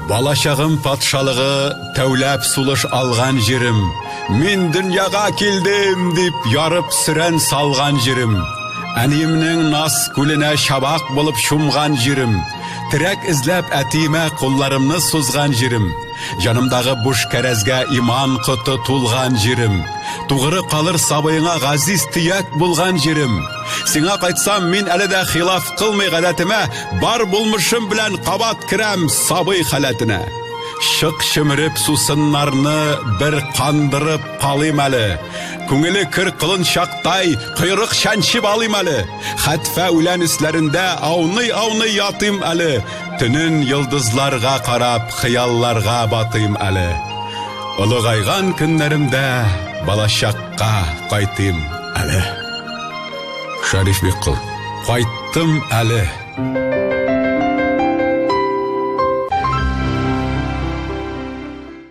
Балачагым патшалыгы тәүләп сулыш алган җирем, Мин дөньяга килдем дип ярып сөрән салган җирем, Әниемнең наз күленә чабак булып чумган җирем, Терәк эзләп әтиемә кулларымны сузган җирем, Җанымдагы буш кәрәзгә иман коты тулган җирем, Тугры калыр сабыеңа газиз төяк булган җирем. Сиңа кайтсам, мин әле дә хилаф кылмый гадәтемә, бар булмышым белән кабат керәм сабый халәтенә. Чык чөмереп сусыннарны бер кандырып калыйм әле. Күңеле көр колынчактай койрык чәнчеп алыйм әле. Хәтфә үлән өсләрендә ауный-ауный ятыйм әле. Төнен йолдызларга карап хыялларга батыйм әле. Олыгайган көннәремдә балачакка кайтыйм әле. Шәриф Биккол. Кайттым әле.